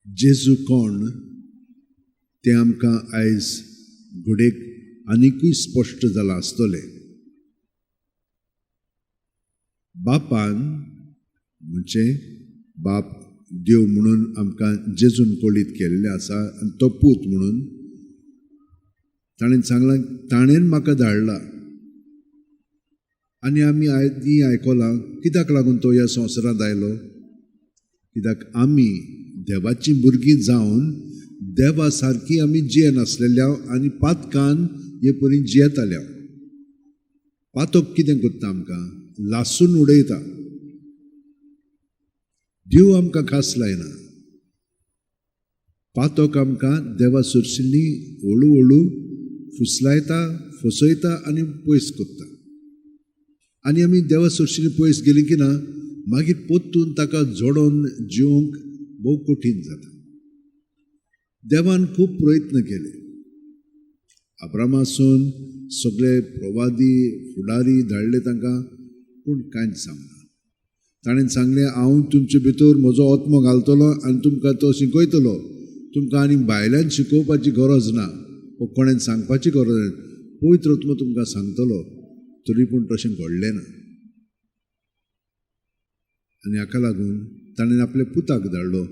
जेजू कोण तें आमकां आयज घडयेक आनिकूय स्पश्ट जालां आसतलें. बापान म्हणजे बाप देव म्हणून आमकां जेजून कळीत केल्लें आसा आनी तो पूत म्हणून ताणें सांगलां, ताणें म्हाका धाडला. आनी आमी आदीं आयकलां कित्याक लागून तो ह्या संवसारांत आयलो, कित्याक आमी देवाचीं भुरगीं जावन देवा सारकी आमी जियेनासलेल्या आनी पातकान हे परी जियेताल्या. पातक कितें करता आमकां? लासून उडयता. देव आमकां खास लायना. पातक आमकां देवा सुरशिल्ली हळू हळू फुसलायता, फसयता आनी पयस करता. आनी आमी देवा सुरशिल्ली पयस गेली की ना मागीर परतून ताका जोडोन जिवंक भोव कठीण जाता. देवान खूब प्रयत्न केले. अब्रामासून सगळे प्रवादी फुडारी धाडले तांकां, पूण कांयच जावना. ताणें सांगलें, हांव तुमचे भितर म्हजो आत्मो घालतलो आनी तुमकां तो शिकयतलो. तुमकां आनी भायल्यान शिकोवपाची गरज ना, वो कोणें सांगपाची गरज ना, पवित्र आत्मो तुमकां सांगतलो. तरी पूण तशें घडलें ना. आनी हाका लागून ताणें आपल्या पुताक धाडलो.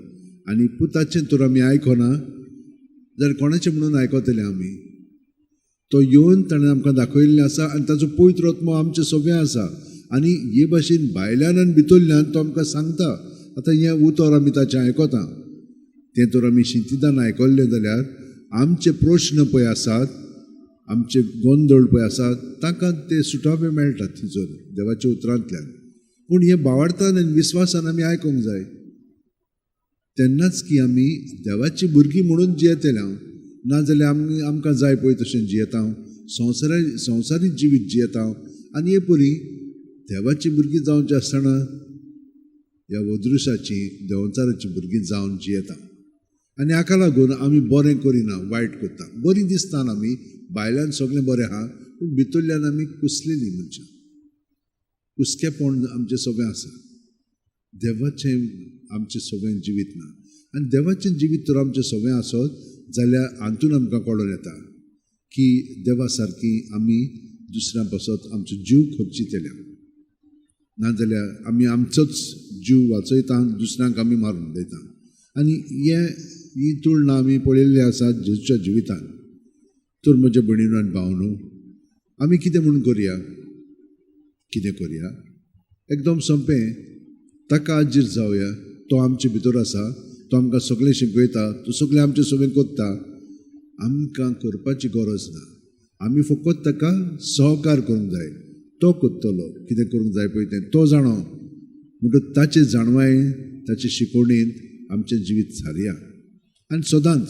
आनी पुताचें तर आमी आयकना जाल्यार कोणाचें म्हणून आयकतले आमी? तो येवन ताणें आमकां दाखयल्लें आसा आनी ताचो पवित्र आत्मो आमचे सगळें आसा. आनी हे भाशेन भायल्यान आनी भितरल्यान तो आमकां सांगता. आतां हें उतर आमी ताचें आयकता, तें तर आमी शिंतिदान आयकल्लें जाल्यार आमचे प्रश्न पळय आसात, आमचे गोंदळ पळय आसात, तांकां ते सुटावे मेळटात थंयसर देवाच्या उतरांतल्यान. पूण हें बावडतान आनी विस्वासान आमी आयकूंक जाय, तेन्नाच की आमी देवाची भुरगीं म्हणून जियेतले. हांव नाजाल्यार आमी आमकां जाय पळय तशें जियेता, संवसारीक जिवीत जियेता. आनी हे परी देवाची भुरगीं जावचीं आसतना ह्या वदृशाची देंवचाराची भुरगीं जावन जियेता. आनी हाका लागून आमी बरें करिना, वायट करता. बरीं दिसता आमी भायल्यान सगळें बरें आहा, पूण भितरल्यान आमी कुसलेलीं मनशां, कुसकेपण आमचें सगळें आसा. देवाचें आमचें सगळें जिवीत ना. आनी देवाचें जिवीत तर आमचें सगळें आसत जाल्यार हातून आमकां कळोन येता की देवा सारकी आमी दुसऱ्यां पासत आमचो जीव खर्चितल्या. नाजाल्यार आमी आमचोच जीव वाचयता, दुसऱ्यांक आमी मारून उडयता. आनी ही तुळना आमी पळयल्ली आसा जेजूच्या जिवितान. तर म्हज्या भयणीनो आनी भावनो, आमी कितें म्हूण करुया? कितें करुया? एकदम सोंपें, ताका आजीर जावया. तो आमचे भितर आसा, तो आमकां सगळें शिकयता, तो सगळें आमचें सगळें करता. आमकां करपाची गरज ना, आमी फकत ताका सहकार करूंक जाय. तो करतलो, कितें करूंक जाय पळय तें तो जाणो. म्हणटकच ताचे जाणवाय, ताचे शिकवणेंत आमचें जिवीत सारया. आनी सदांच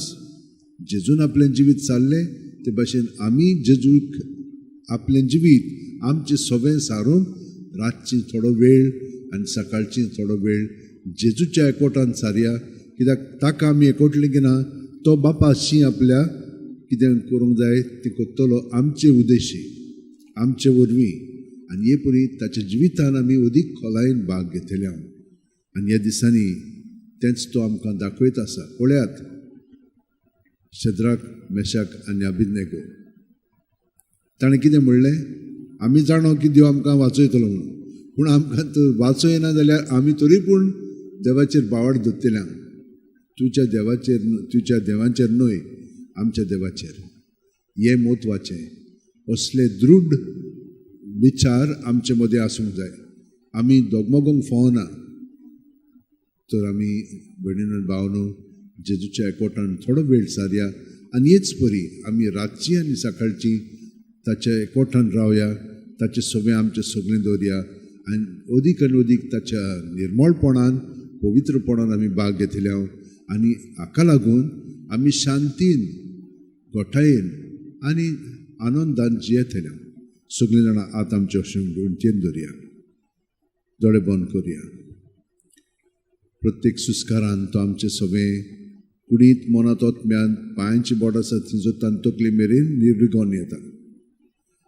जेजून आपलें जिवीत सारलें ते भाशेन आमी जेजूक आपलें जिवीत आमचें सगळें सारूंक रातची थोडो वेळ आनी सकाळची थोडो वेळ जेजूच्या एकवटान सारया. कित्याक ताका आमी एकवटलें की ना तो बापाशी आपल्या कितें करूंक जाय तें करतलो आमचे उद्देशी, आमचे वरवीं. आनी हे परी ताच्या जिवितान आमी अदीक खोलायेन भाग घेतले हांव. आनी ह्या दिसांनी तेंच तो आमकां दाखयत आसा. पळयात, शद्राक, मेशाक आनी अबेदनगो, ताणें कितें म्हणलें? आमी जाणो की देव आमकां वाचयतलो म्हणून, पूण आमकां तर वाचयना जाल्यार आमी तरी पूण देवाचेर बावड धरतले. तुज्या देवाचेर, तुज्या देवांचेर न्हय, आमच्या देवाचेर. हें म्हत्वाचें. असले दृढ विचार आमचे मदें आसूंक जाय. आमी दोगमोगोंक फावना. तर आमी भयणीनो भावनो जेजूच्या एकवटान थोडो वेळ सारया आनी हेच परी आमी रातची आनी सकाळची ताच्या एकवटान रावया, ताचे सगळें आमचें सगळें दवरया आनी अदीक आनी अदीक ताच्या निर्मळपणान, पवित्रपणान आमी भाग घेतले. आनी हाका लागून आमी शांतीन, गोठायेन आनी आनंदान जियेतले. सगळीं जाणां आतां आमचे अशें उंचेन दवरया, दोळे बंद करुया. प्रत्येक सुस्कारान तो आमचे सगळें कुडींत, मनांत, आत्म्यांत, पांयांची बोट आसा थंयसर तांकां तकली मेरेन निर्विघन येता.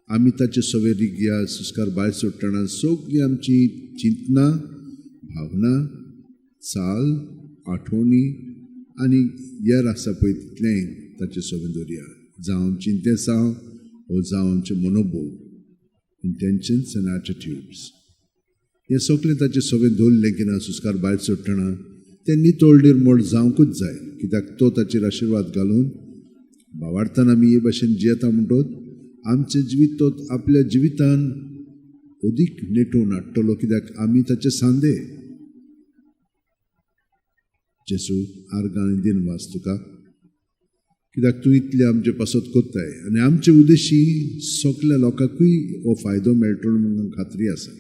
आमी ताचे सगळे रिग्या सुस्कार भायर सोडटना सगळीं आमची चिंतनां, भावना, चाल, आठवणी आनी येर आसा पळय तितलेंय ताचें सोबें दवरया. जावं चिंतेसांव वो जावं आमचें मनोभोग, इंटेंशन्स आनी एटिट्यूड्स, हें सगळें ताचें सोबें दवरलें की ना सुस्कार भायर सोडटना तें नितळ निर्मळ जावंकूच जाय, कित्याक तो ताचेर आशिर्वाद घालून भावार्थान आमी हे भाशेन जियेता म्हणटोच आमचें जिवीत तो आपल्या जिवितान अदीक नेटोवन हाडटलो, कित्याक आमी ताचे सांदे. जेसू आर्गां आनी दिनवास तुका, कित्याक तूं इतलें आमचे पासत कोत्ताय आनी आमचे उद्देशी सगल्या लोकांकूय हो फायदो मेळटलो म्हणून खात्री आसा.